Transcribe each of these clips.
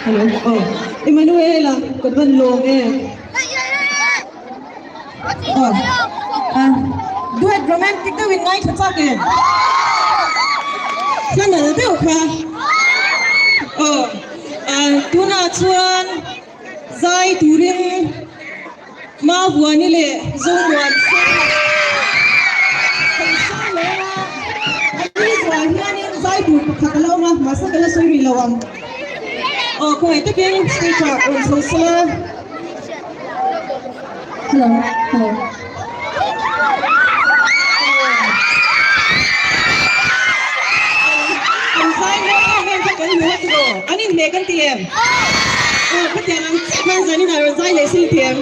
Hello oh Emanuela kan van lawm em oh ah duet romantic deuh in ngaithla chak em hla nal deuh kha oh ah tunah chuan zai turin Mavuani leh Zomuan hianin zai tur pakhat a la awm a, mahse ka la sawi rih lo ang. Aw khawngaih takin stage ah rawn chho sela. Hello, hello. An zai mawi em em kha kan hmu a tiraw? An inhmeh kan ti em? Aw khatiang ang chiah khan zanin ah rawn zai leh sin ti em?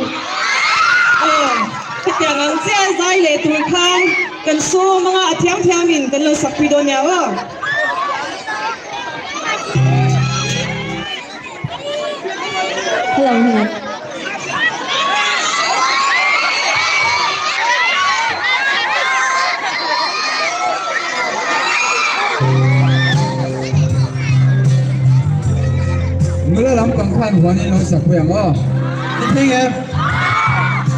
Aw khatiang ang chiah zai leh tur khan kan sawm anga a thiam thiam in kan lo sak pui dawn nia aw. Hello, hello. Nula lam pang khan huan in lo sak pui ang aw. Ni thing em?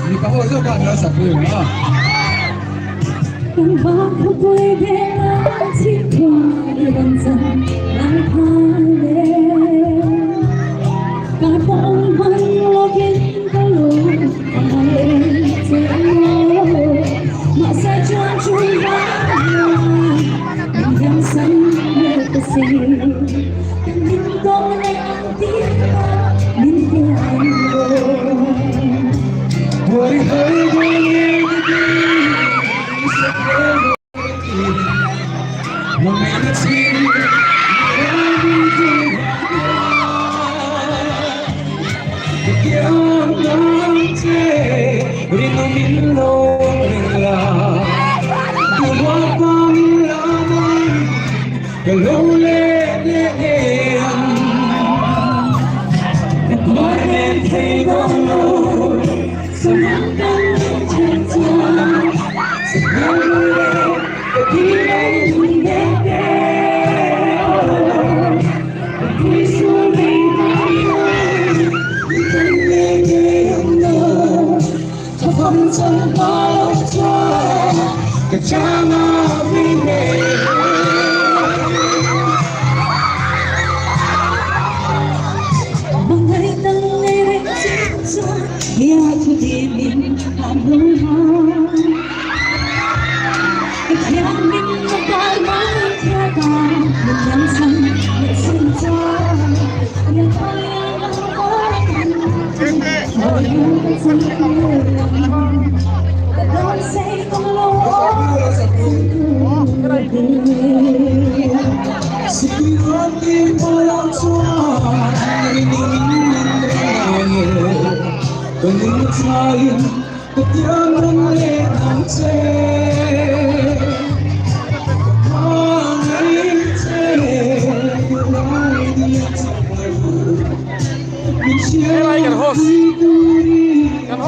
Mipa ho zawk khan lo sak pui ang aw. Helai kan host. Kan host.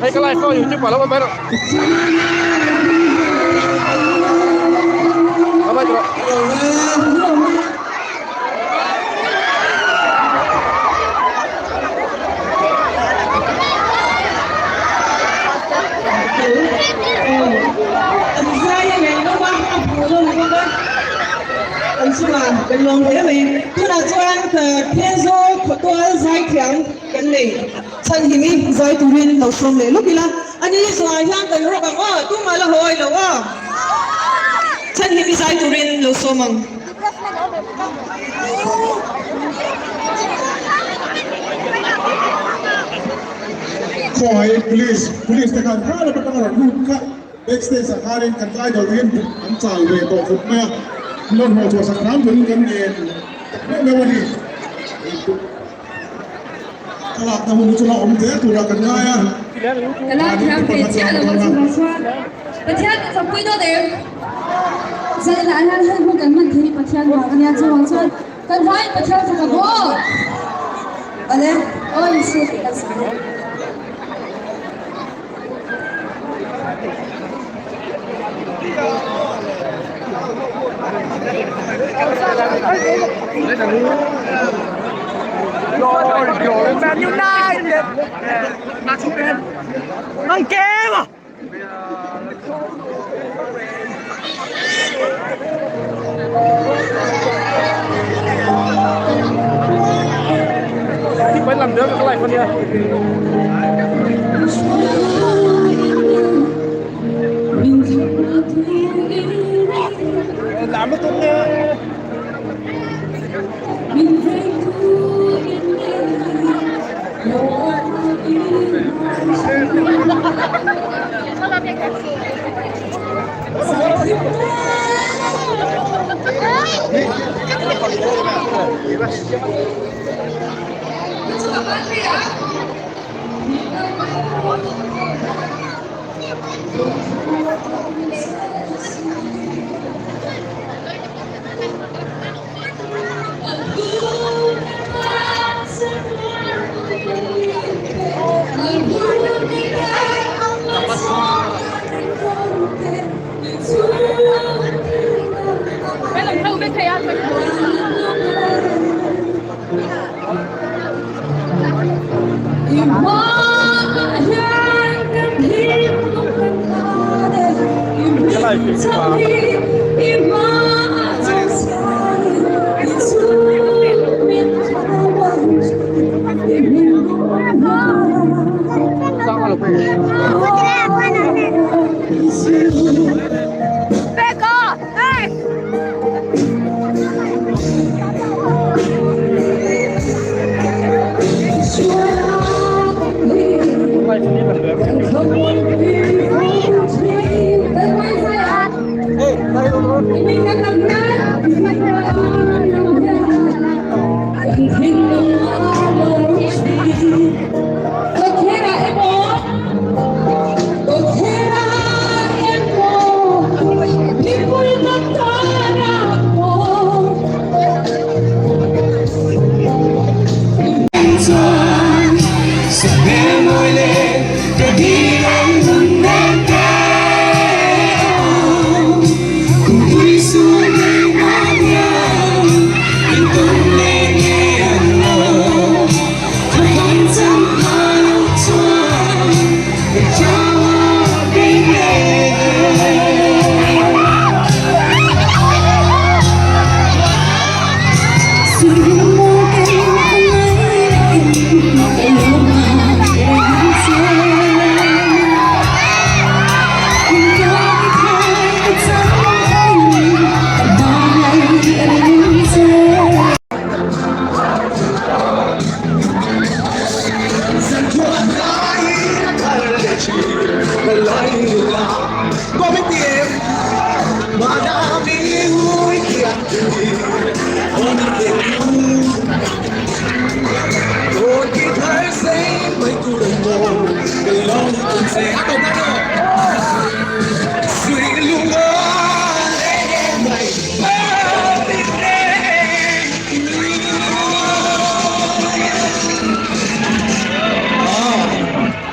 Hei ka live aw youtube ah lo awm mai rawh. Awm mai rawh. An zai a ngei bawk a, a hmuh nawm bawk a, an chungah kan lawm hle mai. Tunah chuan Thenzawl khawtual zaithiam kan nei chhanhim i zai turin lo sawm leh lawk ila. A ni zawhah hian kan rawk ang aw, tumah la hawi lo aw. Chhanhim i zai turin lo sawm ang. Khawi police police te khan kha lam atanga rawn lut kha backstage ah khanin kan idol te hian an chau ve tawh khawp mai a, an rawn hlawh chhuah sak hram turin kan ngen tak meuh meuh a ni. Thlalakna hun hi chu la awm zel turah kan ngai a. Ka la thiam ve chiah lo a chuvang chuan Pathian ka chawpui dawt em? Zanah hian hei hun kan hman thei hi Pathian vang a nia chuvang chuan kan vaiin Pathian fak ang aw! Awle, aw Isu tih kan sawi dawn.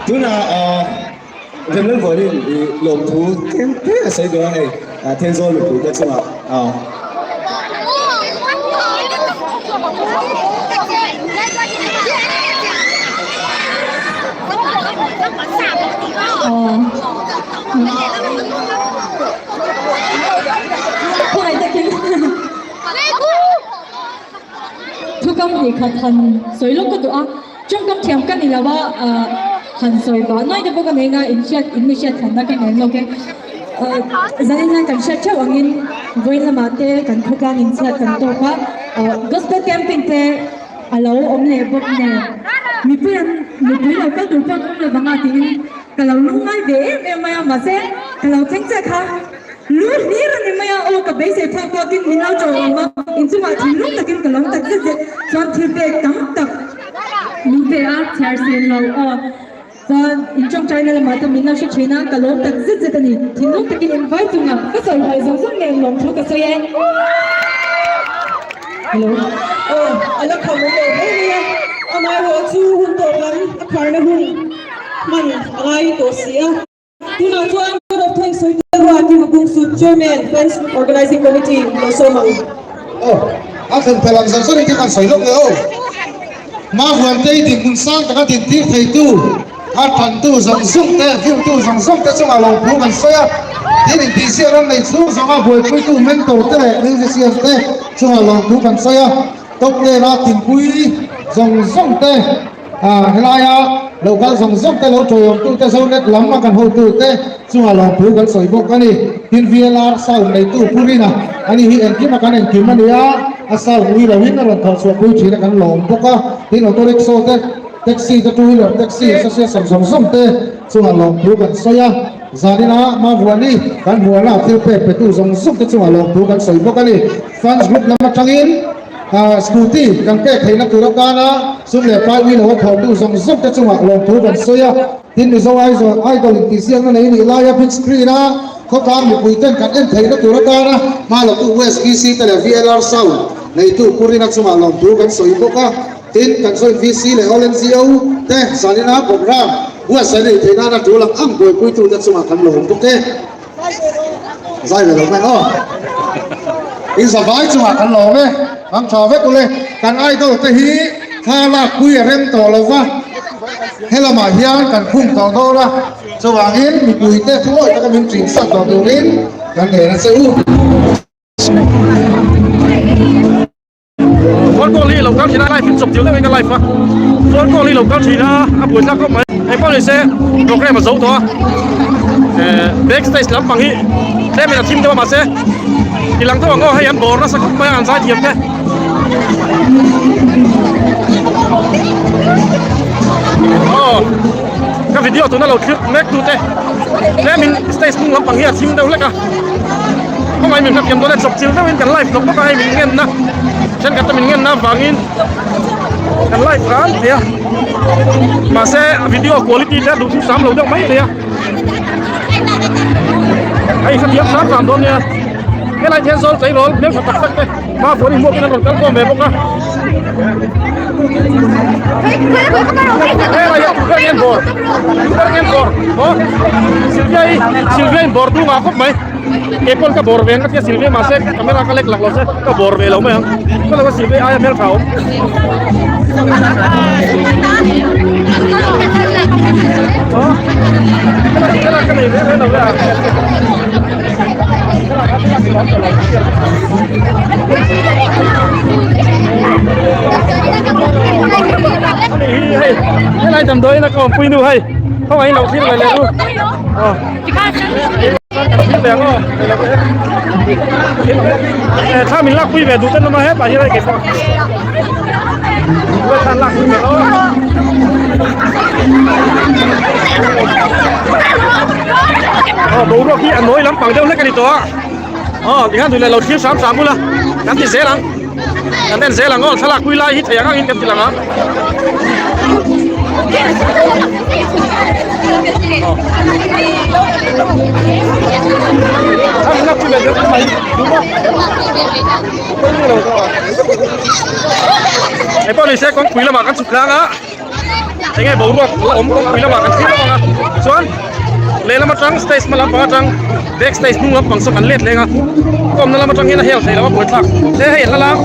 Tunah Remlal Vawiin i lawmthu tlem hle a sawi dawn a hei Thenzawl mipui te chungah. Thukam tih khat han sawi lawk ka duh a, tawngkam thiam ka ni lo a, han sawi vah nuai te pawh ka nei nga inhriat in mi hriat thanna ka nei lawk e. Zanin hian kan hriat theuh angin vawiin lamah te kan khawtlang inchhiat kan tawk a, gospel camping te a lo awm leh bawk nen mipui an mipui lo kal tur pawh an awm lo vang a tiin ka lo lungngai ve em em mai a, mahse ka lo thleng chiah kha. Lu hlir a ni mai a, aw ka beisei phak bawkin min lo ṭawh awm a, inchungah thinlung takin ka lawm tak zet zet chuan thil pek tam tak min pe a, chhiar sen lo aw chuan in ṭawngṭaina lamah te min lo hre ṭhin a, ka lawm tak zet zet a ni, thinlung takin in vai chungah ka sawi hawi zawng zawng nen lawm thu ka sawi e. Hello. Aw a la kham awm lo hle mai a, amaherawh chu hun tawp lam a kharna hun hman a ngai tawh si a. Tunah chuan Board of Thanks sawi tur ruat hi Mukung Sut Chairman Fans Organizing Committee lo sawm ang. Aw, a thlen phel ang zawng zawng in kan sawi lawk le aw. Mavuante i dinhmun sang taka dintir theitu, a tantu zawng zawng te, viltu zawng zawng te chungah lawmthu kan sawi a. Tin, intihsiak ram nei chhung zawnga buaipuitu mentor te leh musician te chungah lawmthu kan sawi a. Top lena thingpui zawng zawng te, helaia lo kal zawng zawng te lo tawiawmtu te Zonet lam a kan hotu te chungah lawmthu kan sawi bawk a ni. Tin VLR sound neitu Pu Rina a ni hi engkim a kan engkim a ni a, a sound ui loin a rawn thawh chhuah pui thin a kan lawm bawk a. Tin auto rickshaw te, taxi te, two wheeler taxi association zawng zawng te chungah lawmthu kan sawi a. Zanina Mavuani kan huana thil pek petu zawng zawng te chungah lawmthu kan sawi bawk a ni. Fans group lam atangin scooty kan pek theihna tur atana sum leh pai ui lo a thawhtu zawng zawng te chungah lawmthu kan sawi a. Tin Mizo Aizawl Idol intihsiakna nei nih laia big screen a khawtlang mipui ten kan en theihna tur atana hma latu USBC te leh VLR sound neitu Pu Rina chungah lawmthu kan sawi bawk a. Tin kan joint VC leh All NGO te zanina program buatsaih neih theih nana tul ang ang buaipuitute chungah kan lawm bawk e. Zai ve lo mai aw. In zavai chungah kan lawm e. Hmang tha vek ule. Kan idol te hi thla lak pui a rem tawh lo va. Helamah hian kan khung tawh dawn a. Chuvangin mipui te thuawi taka min ṭin sak tawh turin kan ngen a che u. Phone call hi lo kal thin a live in chawp deuh deuhin ka live a phone call hi lo kal thin a a buaithlak khawp mai engpawh ni se program a zo tawh a eh back stage lampang hi tlem in a thim deuh a mahse ti lang deuh ang aw hei an bawr nasa khawp mai a an zai thiam te. Aw. Ka video tuna lo thlir mek tute tlemin stage hnung lampang hi a thim deuh hlek a. Khawngaih min hlathiam dawn e chawp chil deuhin kan live hlawk bawk a hei min ngenna thenkhat te min ngenna avangin kan live ran thei a mahse a video quality te a duh thusam lo deuh mai thei a hei hrethiam hram hram dawn nia helai Thenzawl tleirawl hmeltha tak tak te hma fuan inhmuakin an rawn kal khawm ve bawk a helai hian tukverh ngen bawr tukverh ngen bawr aw Sylvia hi Sylvia in bawr tung ah khawp mai. Kei pawn ka bawr ve ang ka tia Sylvia mahse camera ka lek lak lo se ka bawr ve lo mai ang ka lo Sylvia aia hmeltha awm. Hei helai damdawiin a ka awmpui nu hei khawngaih in lo thlir ve leh u. Thla min lakpui ve duh ten awm a hetah hian hei keipawh thla an lakpui ve aw. Aw boruak hi a nawi lampang deuh hlek a ni tawh a aw tikhan duh leh lo thlir hram hram bula kan ti zel ang kan en zel ang aw thlalak pui lai hi thei ang angin kan ti lang ang. Hei pawh ni se kawngpui lamah kan chhuk tlang a enge boruak la awm kawngpui lamah kan thlir bawk a chuan lehlam atang stage hma lampang atang back stage hnung lampang saw kan let leng a kawmna lam atang hian a hel thei lo a buaithlak he hei hla lang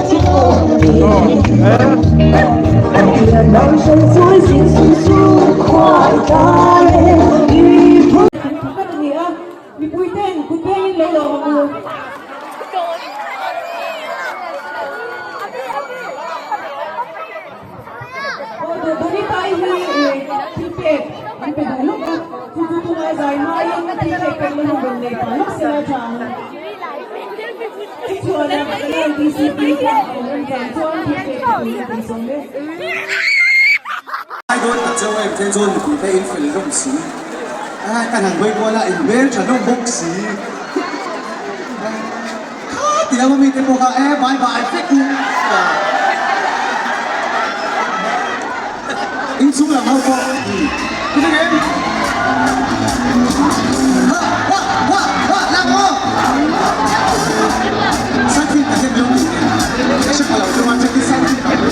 Ai dawn tak cheu em Thenzawl mipui te in fel hlawm si a kan han hawi kual a in hmel tha hlawm bawk si kha ti lama mi te pawh kha e bye bye vek u in chung lam ho pawh i hre em ha ha ha ha lang aw Sangkhin ka hre miau tih nen ka hre pha lo chunga chutih sangkhin ka hre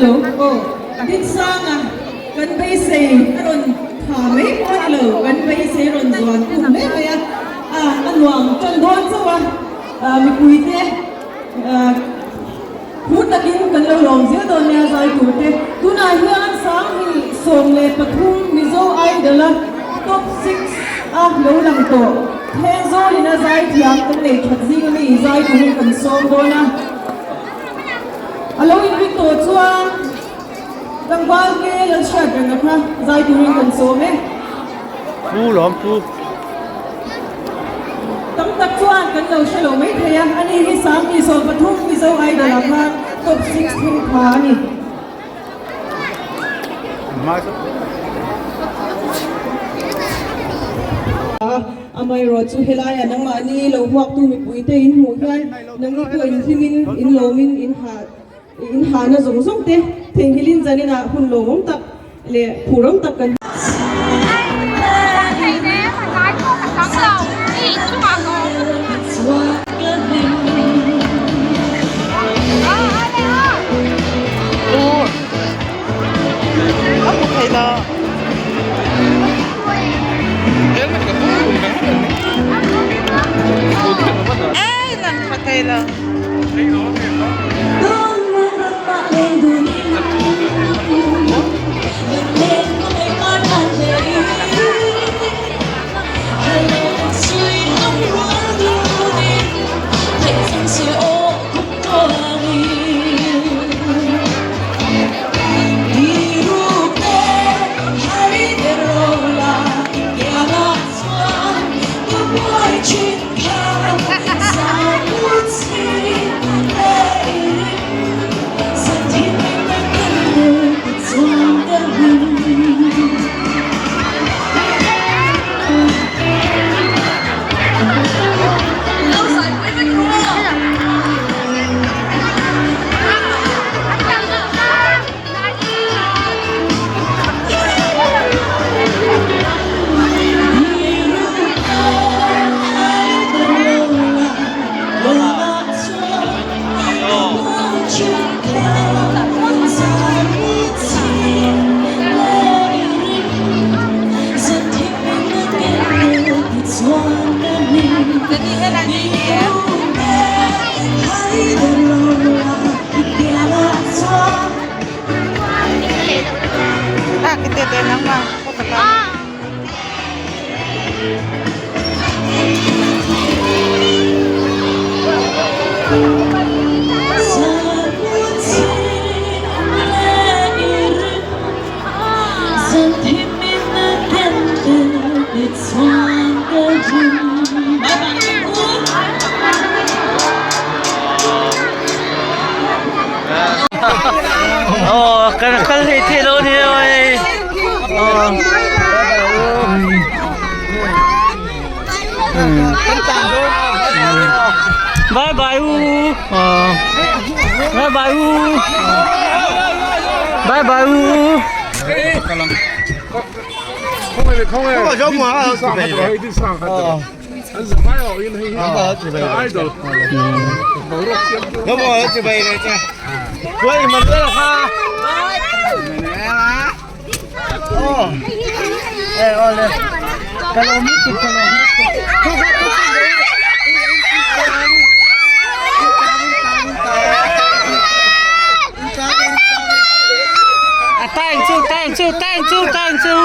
Hello aw Dinsanga kan beisei a rawn tha mai pawh a ni lo, kan beisei a rawn zuan khum hle mai a, a nuam tan dawn chauh a, mipuite phur takin kan lo lawm zel dawn nia zai tur te. Tunah hian 2013 Mizo Idol a top 6 a lo lang tawh Thenzawlin a zai thiam kan nei that zing ami zai turin kan sawm dawn a. A lo inring tawh chuan tlangval ke lal hriat reng a kha zai turin kan sawm e. Pu lawm pu. Tam tak chuan kan lo hre lo mai thei a, ani hi 2013 Mizo Idol ah khan top 6 thleng pha a ni. Amaherawh chu helaiah nangmahni lo hmuaktu mipuite in hmuh hian nangni pawh inhlimin inlawmin in ha in hahna zawng zawng te theihnghilhin zaninah hun lawmawm tak leh phurawm tak kan Aw kan kal hlei thei lo ni oi aw bye bye u aw bye bye u bye bye u Thank you, thank you, thank you, thank you.